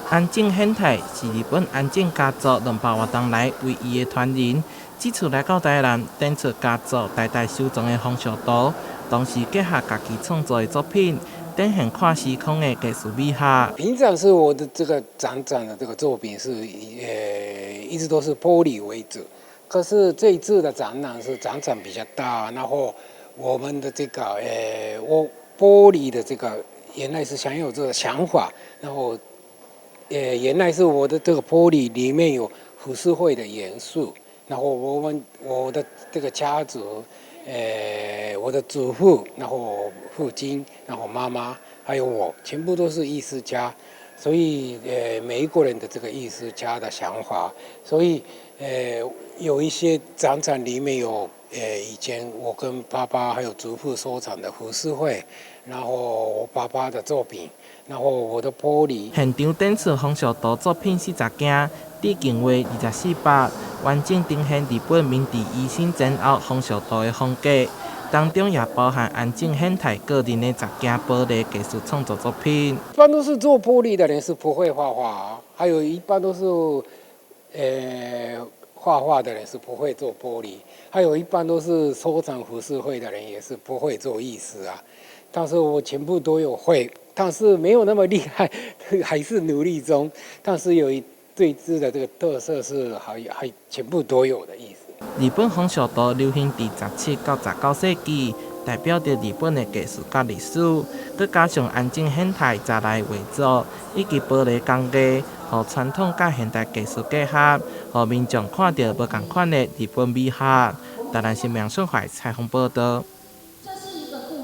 安井憲太是日本安井家族200外冬來唯一的傳人。這次來到台南，展出家族代代收藏的風俗圖，同時結合家己創作的作品，展現跨時空的藝術美學。平常是我的這個展展的這個作品是一直都是玻璃為主，可是這一次的展覽是展場比較大，然後我們的這個我玻璃的這個原來是想有這個想法，然後原來是我的這個玻璃裡面有浮世繪的元素，然後我的這個家族，我的祖父，然後父親，然後媽媽，還有我，全部都是藝術家，所以每一個人的這個藝術家的想法，所以有一些展場裡面有以前我跟爸爸還有祖父收藏的浮世繪，然後我爸爸的作品，然後我的玻璃。現場展出風俗圖作品40件，直徑為24幅，完整呈現日本明治維新前後風俗圖的風格。當中也包含安井憲太個人的10件玻璃藝術創作作品。一般都是做玻璃的人是不會畫畫，還有一般都是，畫畫的人是不會做玻璃，還有一般都是收藏浮世繪的人也是不會做藝術啊。但是我全部都有會，但是沒有那麼厲害，還是努力中。但是有一對字的這個特色是還全部都有的意思。日本風俗圖流行佇17到19世紀，代表著日本的藝術佮歷史。閣加上安井憲太雜來畫作以及玻璃工藝，予傳統佮現代藝術結合，予民眾看著無仝款的日本美學。台南新聞楊順懷採訪報導。